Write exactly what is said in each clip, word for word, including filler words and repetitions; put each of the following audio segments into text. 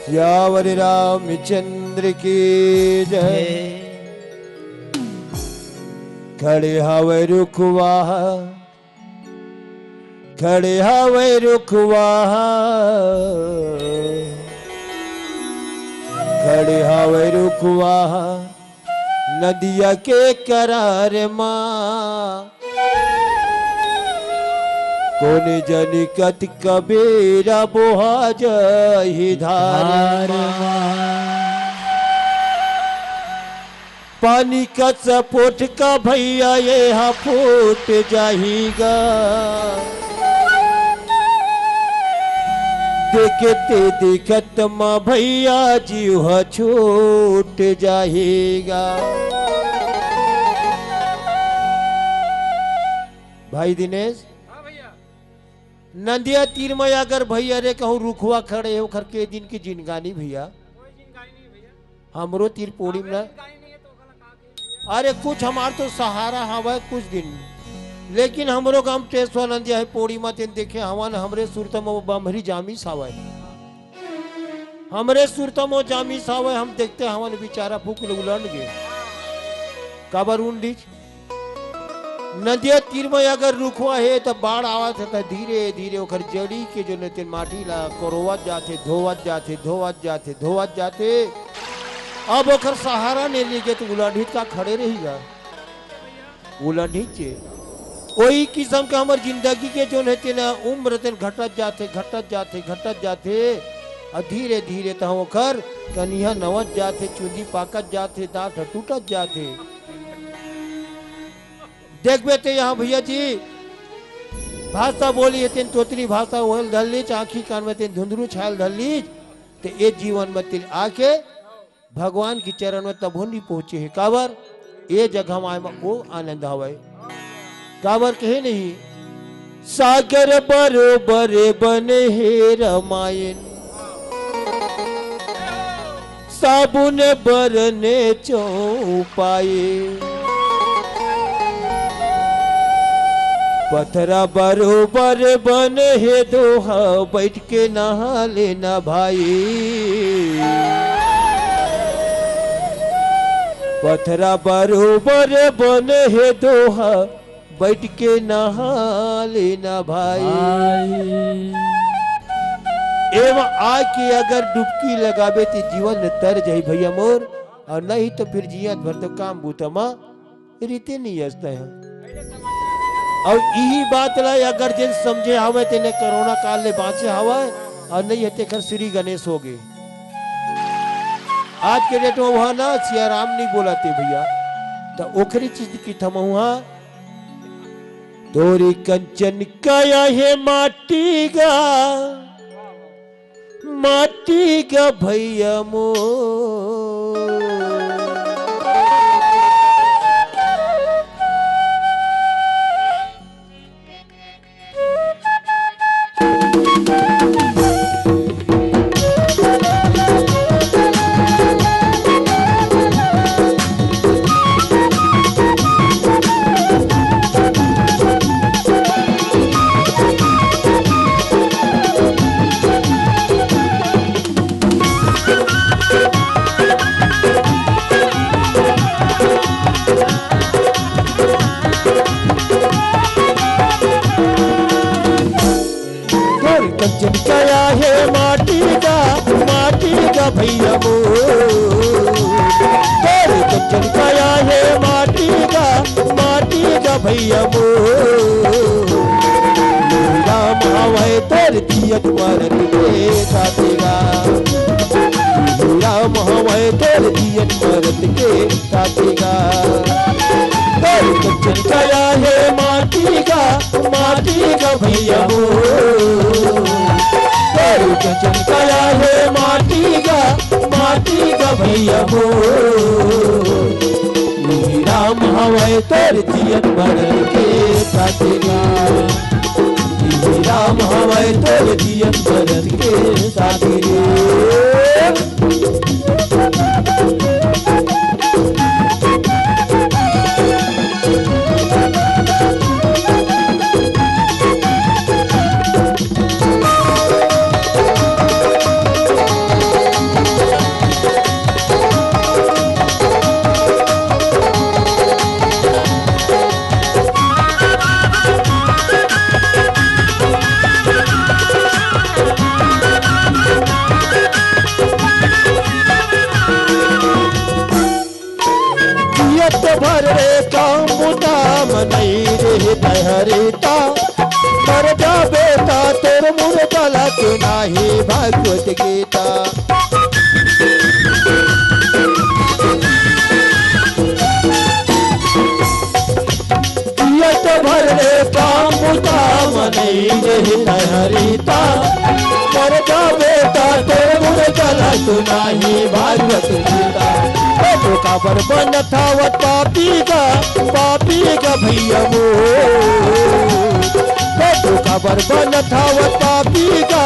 सियावर रामचंद्र की जय। खड़े हवय रुखवा, खड़े हवय रुखवा, खड़े हवय रुखवा, नदिया के करार मा। कोन जनी कतका बेरा बोहा जाही धार धार मा। मा। पानी कस पोटका भैया, ये हा फूट जाही गा। देखते देखत मा भैया, जीव ह छूट जाही गा। भाई दिनेश, हाँ भैया। नदिया तीर मा अगर भैया रे कहूँ रुखवा खड़े हे, ओखर के दिन की जिनगानी भैया। कोई जिनगानी नहीं भैया। हमरो तीर पोड़ी हमरो में ना। जिनगानी नहीं है तो ओकरा का कही भैया? अरे कुछ हमार तो सहारा हवय कुछ दिन, लेकिन हमरो गांव टेसवा नदिया हे पोड़ी मा, तेन देखे हवन, हमरे सुरता मा वो बमरी जामिस हवय। हमरे सुरता मा वो जामिस हवय, हम देखते हवन बेचारा फूक ले उलंड गे। काबर उंडिच? नदिया तीर मा अगर रुखवा हे, त बाढ़ आवत हे, त धीरे-धीरे ओखर जड़ी के जो ने तेन माटी ला कोरवत जाथे, धोवत जाथे, धोवत जाथे, धोवत जाथे। अब ओखर सहारा नइ लेगे, त उलंडिच का खड़े रही गा? उलंडिच हे। ओही किसम के हमर जिंदगी के जो ने तेन उम्र तेन घटत जाथे, घटत जाथे, घटत जाथे। अउ धीरे-धीरे त ओखर कनिहा नवत जाथे, चुंदी पाकत जाथे, दांत ह टूटत जाथे। देखबे ते यहाँ भैया जी, भाषा बोली हे तेन तोतरी भाषा होयल धरलीच, आँखी कान में तेन धुंधरू छायल धरलीच, ते ए जीवन में तेन आके भगवान के चरण में तभो नहीं पहुँचे हे। काबर? ए जगह में आए में वो आनंद हवय। काबर कहे नहीं, सागर बरोबर बने हे रमायन, साबुन बरने चौपाए। पथरा बरोबर बने हे दोहा, बैठ के नहा लेना भाई। पथरा बरोबर बने हे दोहा, बैठ के नहा लेना भाई। भाई। एमा आके अगर डुबकी लगाबे ते जीवन तर जाही भैया मोर, अउ नहीं तो फिर जियत भर तो काम बूता मा रीते नहीं असता है। अउ इही बात ला अगर जेन समझे हवय तेने कोरोना काल ले बाँचे हवय, अउ नहीं हे तेखर श्री गणेश होगे। आज के डेट में वह ना सिया राम नहीं बोलाते भैया, त ओखरी चीज की थमहुआ तोरी कंचन काया हे माटी गा, माटी गा भैया मोर। तोर कंचन काया हे माटी का, माटी का भैया मोर। तोर कंचन काया हे माटी का, माटी का भैया मोर। राम हवय तोर जियत मरत के साथी गा। राम हवय तोर जियत मरत के साथी गा। तोर कंचन काया हे माटी का, माटी का भैया मोर। तोर कंचन काया हे माटी का, माटी का भैया मोर। राम हवय तोर जियत मरत के साथी गा। राम हवय तोर जियत मरत के साथी गा। तो भर रे काम बुता म नइ रहे तैं हरे ता, मर जाबे ता तोर मुर्दा ला सुनाही भागवत गीता। यत भर रे काम बुता म नइ रहे तैं हरे ता, मर जाबे ता तोर मुर्दा ला सुनाही भागवत गीता। ओ तो काबर बनत हवत पापी का, पापी का भैया मोर। ओ तो काबर बनत हवत पापी का,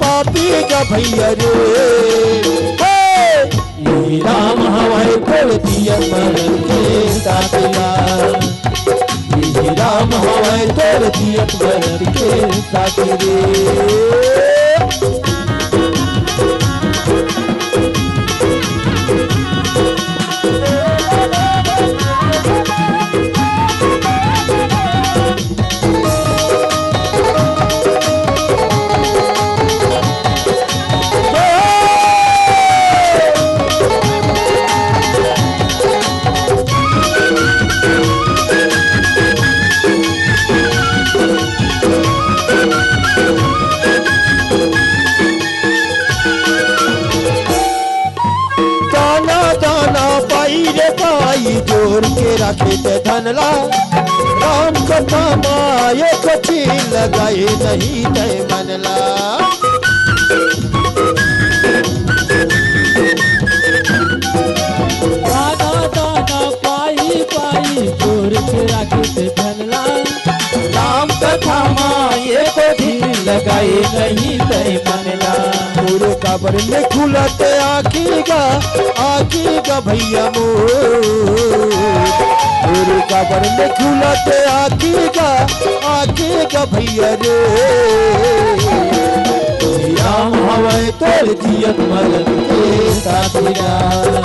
पापी का भैया रे। हे! इही राम हवय तोर जियत मरत के साथीदार। इही राम हवय तोर जियत मरत के साथी रे। दाना दाना पाई रे पाई, जोर के राखे तैं धन ला। राम कथा मा एक चिल्ला लगाए नहीं तैं मन ला। दाना दाना पाई पाई, जोर के राखे तैं धन ला। राम कथा मा एको चिल्ला लगाए नहीं तैं मन ला। तोर काबर में खुलत आँखी गा, आँखी गा भैया मोर। तोर काबर में खुलत आँखी गा, आँखी गा भैया रे। राम हवय तोर जियत मरत के साथीदार।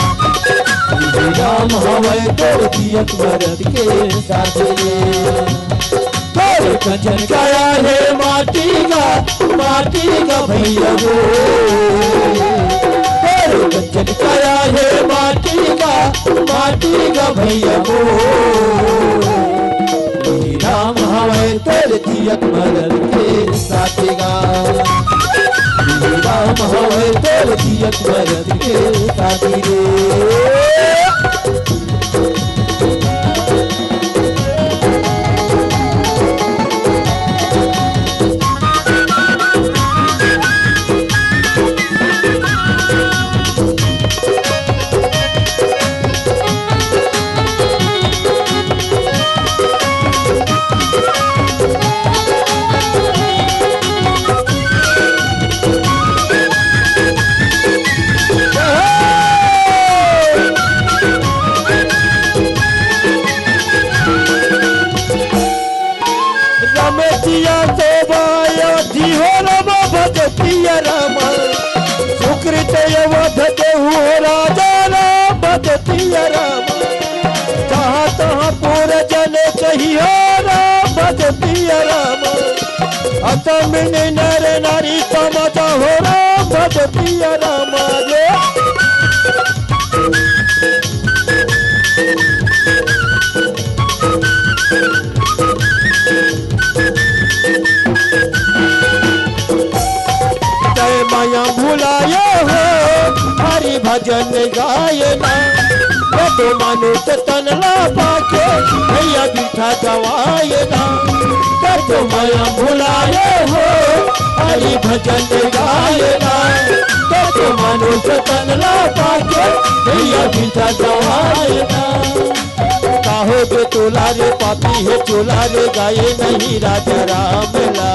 राम हवय तोर जियत मरत के साथीदार। तोर कंचन काया हे माटी का, माटी का भैया हो। तोर कंचन काया हे माटी का, माटी का भैया हो। राम हवय तोर जियत मरत के साथी गा। राम हवय तोर जियत मरत के साथी रे। रमेशिया शोभाया जी हो राम भजतिया राम। सुकृत अवध देहु राजा राम भजतिया राम। जहाँ तहाँ पुर जन कहियो राम भजतिया राम। अतमिन नर नारी समाज हो राम भजतिया राम रे। तैं मया भुलाए हो, हरि भजन गाए ना। ये तो मनुष्य तन ला पाके, भैया बिरथा गवाए ना। ये तो मया भुलाए हो, हरि भजन गाए ना। ये तो मनुष्य तन ला पाके, भैया बिरथा गवाए ना। काहो गे तोला रे पापी हे चोला रे गाए नहीं राजा राम ला।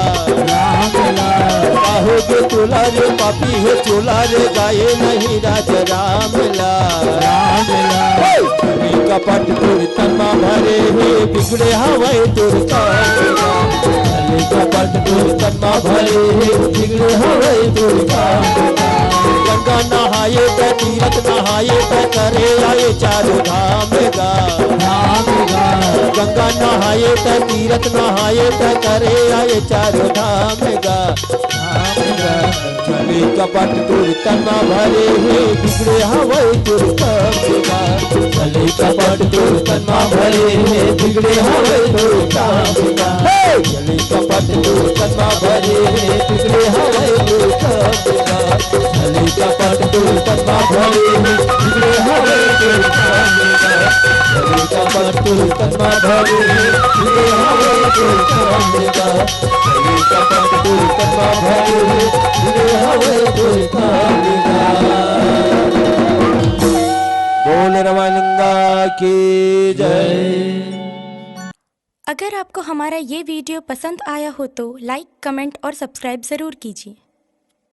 राम ला। काहो गे तोला रे पापी हे चोला रे गाए नहीं राजा राम ला। राम ला। हे! छले कपट तोर तन मा भरे हे बिगड़े हवय तोर काम ला। छले कपट तोर तन मा भरे हे बिगड़े हवय तोर काम ला। गंगा नहाए त तीरथ नहाए त करे आए चारों धाम गा। धाम गा। गंगा नहाए त तीरथ नहाए त करे आए चारों धाम गा। धाम गा। छले कपट तोर तन मा भरे हे, बिगड़े हवय तोर काम गा। छले कपट तोर तन मा भरे हे, बिगड़े हवय तोर काम गा। हे! छले कपट तोर तन मा भरे हे, बिगड़े हवय तोर काम गा। छले कपट तोर तन मा भरे हे, बिगड़े हवय तोर काम गा। छले कपट तोर तन मा भरे हे, बिगड़े हवय तोर काम गा। छले कपट तोर तन मा भरे हे, बिगड़े हवय तोर काम गा। बोल रवालिंगा की जय। अगर आपको हमारा ये वीडियो पसंद आया हो तो लाइक, कमेंट और सब्सक्राइब ज़रूर कीजिए।